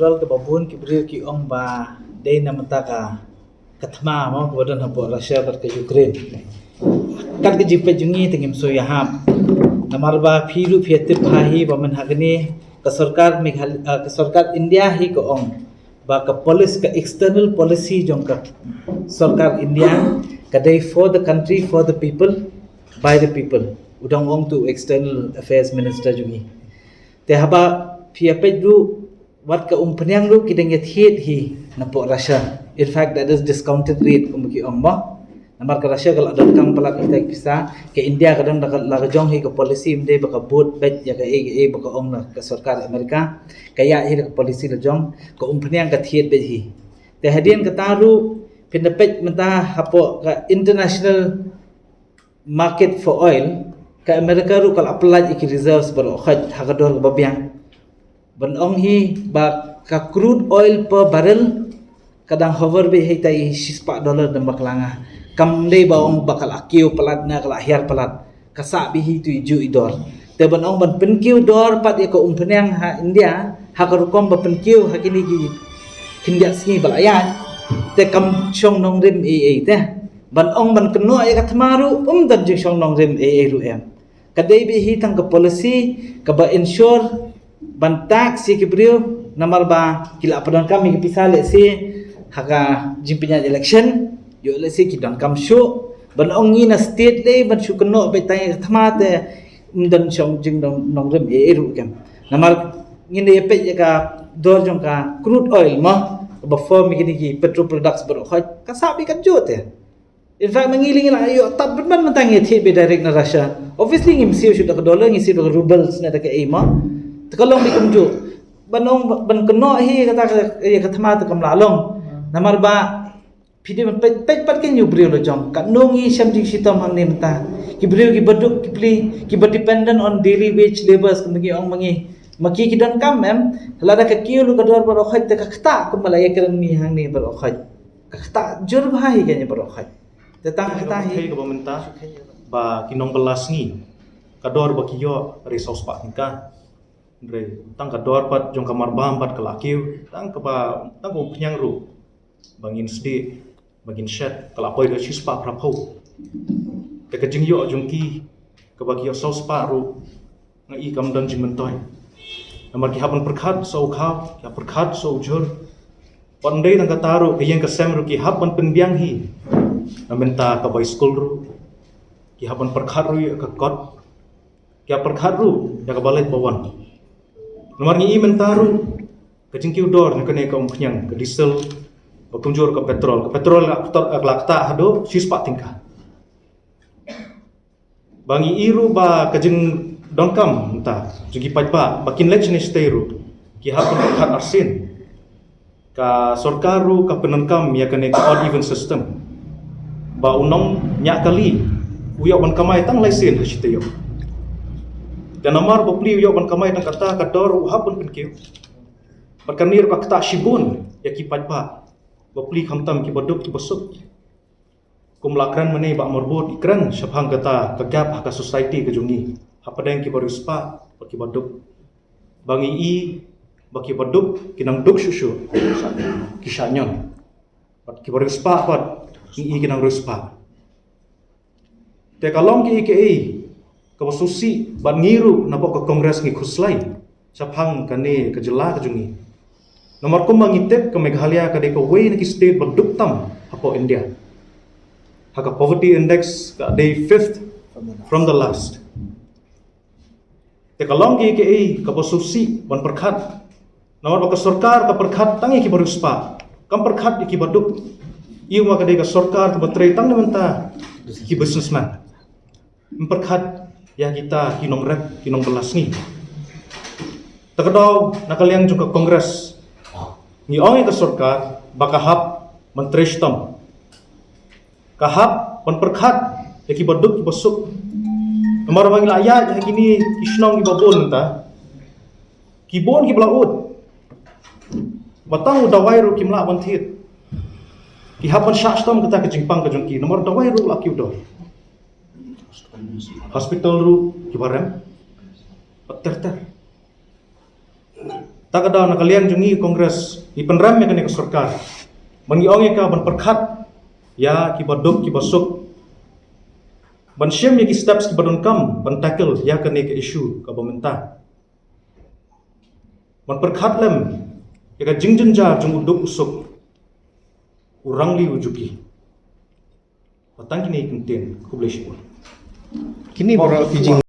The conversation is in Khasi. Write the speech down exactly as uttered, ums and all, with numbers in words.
Rol kaba bun ki briew ki ong ba dei na mynta ka, ka thma mo kaba don hapoh Russia bad ka Ukraine. Kat ka jingpeit jong ngi te ngim shu ïahap. Namar ba phi ruh phi ïatip bha hi ba mynta ha kane ka sorkar Meghalaya, ah, ka sorkar India hi ka ong ba ka policy, ka external policy jong ka sorkar India ka dei for the country, for the people, by the people. U dang ong tu external affairs minister jong ngi. Te haba phi ïa peit ruh wat ka umphniang ruh ki dang ïathied hi napoh Russia. In fact, that is discounted rate kum ki ong mo. Namar ka Russia ka la donkam palat ita ki pisa, ka India ka dang la ka jong hi ka policy mynta ba ka bud beit ïa kaei kaei ba ka ong na ka sorkar America. Ka ïa hi ka policy la jong, ka umphniang ka thied beit hi. Te hadien kata ruh phin da peit mynta hapoh ka international market for oil, ka America ruh ka la pynlait ïa ki reserves baroh khoit ha ka dor kaba biang. Ban ong hi ba ka crude oil per barrel ka dang hover beit ha ita i shispah dollar dang ba ka la nga. Kam dei ba ong ba ka la kiew palat ne ka la hiar palat. Ka sah beit hi tu i ju i dor. Te ban ong ban pynkiew dor pat ïa ka umphniang ha India ha ka rukom ba pynkiew ha kine ki khyndiat sngi ba la ïaid. Te kam shong nongrim ei ei te. Ban ong ban kynnoh ïa ka thma ruh um don jingshong nongrim ei ei ruh em. Ka dei beit hi tang ka policy kaba ensure ban tax ïa ki briew namar ba ki la pyndonkam ïa ki pisa lehse ha ka jingpynïaid election, ïoh lehse ki donkam shuh. Ban ong ngi na state lei ban shu kynnoh beit tang ïa ka thma te um don shong jingdon nongrim ei ei ruh kem. Namar ngin da ïa peit ïa ka dor jong ka crude oil mo, kaba form ïa kine ki petrol products baroh khoit, ka sah beit ka jot te. In fact, ma ngi lei ngi la ïoh tad ban ban mynta ngi thied beit direct na Russia. Obviously ngim siew shuh da ka dollar, ngi siew da ka rubles ne da kaei mo. Te ka long beit kumjuh. Ban ong ban kynnoh hi kata ka, ïa ka thma te kam lah long. Namar ba phi dei ban peit, peit pat ki ïing briew la jong. Katno ngi shem jingshitom hangne mynta. Ki briew kiba duk ki pli, kiba dependent on daily wage labours kumba ngi ong ma ngi. Ma ki ki donkam em, lada ka kiew ruh ka dor baroh khoit te ka ktah kumba la ïakren mi hangne baroh khoit. Ka ktah jur bha hi kane baroh khoit. Te tang kata hi. Kaba mynta ba ki nongbylla sngi ka dor ba ki ïoh re saw spah tyngka. Re tang ka dor pat jong ka marbam pat ka la kiew, tang kaba, tang ka umphniang ruh ba ngin sdih, ba ngin shet, ka la poi da shispah phraphew. Te ka jingïoh jong ki kaba ki ïoh saw spah ruh nga i kam don jingmyntoi. Namar ki hap ban pyrkhat sa u khaw, ki hap pyrkhat sa u jhur. Wat ym dei tang kata ruh, ka ïing ka sem ruh ki hap ban pynbiang hi. Na mynta ka bai skul ruh ki hap ban pyrkhat ruh ïa ka kot. Ki hap pyrkhat ruh ïa ka ba leit ba wan. Namar ngi i mynta ruh ka jingkiew dor na kane ka umphniang, ka diesel, ba kumjuh ka petrol. Ka petrol ka la ktah haduh shispah tyngka. Ba ngi i ruh ba ka jingdonkam mynta jong ki paidbah ba kin leit shane shatei ruh ki hap ban pyrkhat arsien. Ka sorkar ruh ka pyndonkam ïa kane ka odd even system. Ba u nongñiah kali u ïoh ban kamai tang lai sien ha shi taïew. Te namar ba pli u ïoh ban kamai tang kata ka dor u hap ban pynkiew. Bad kane ruh ka ktah shibun ïa ki paidbah ba pli khamtam kiba duk kiba suk. Kum la kren mynne ba marbud i kren shaphang kata ka gap ha ka society ka jong ngi hapdeng kiba riewspah bad kiba duk. Ba ngi i ba kiba duk ki nang duk shuh shuh, ki shah ñion. Bad kiba riewspah pat ngi i ki nang riewspah. Te ka long kiei kiei kaba sngewsih bad ngi ruh napoh ka Congress ngi khuslai shaphang kane ka jylla ka jong ngi. Namar kumba ngi tip ka Meghalaya ka dei kawei na ki state ba duk tam hapoh India. Ha ka poverty index ka dei fifth from the last. Te ka long kiei kiei kaba sngewsih ban pyrkhat. Namar ba ka sorkar ka pyrkhat tang ïa kiba riewspah, kam pyrkhat ïa kiba duk. Ïa ma ka dei ka sorkar kaba trei tang na bynta ki businessman. Ym pyrkhat ïa kita ki nongrep, ki nongbylla sngi. Te ka daw na ka liang jong ka Congress ngi ong ïa ka sorkar ba ka hap ban trei shitom. Ka hap ban pyrkhat ïa kiba duk kiba suk. Namar ba ngi la ïaid ha kine ki shnong kiba bun mynta, ki bun kiba la ud. Ba tang u dawai ruh kim lah ban thied. Ki hap ban shah shitom kata ka jingpang ka jong ki namar dawai ruh la kiew dor. Hospital ruh kiba rem. Ter ter. Ta ka daw na ka liang jong ngi Congress, ngi pynrem ïa kane ka sorkar ban ngi ong ïa ka ban pyrkhat ïa kiba duk kiba suk, ban shem ïa ki steps kiba donkam ban tackle ïa kane ka issue kaba mynta. Ban pyrkhat lem ïa ka jingjynjar jong u duk u suk, u rangli u juki. Ba tang kine ki ktien. Khublei shibun. Kine baroh ki jing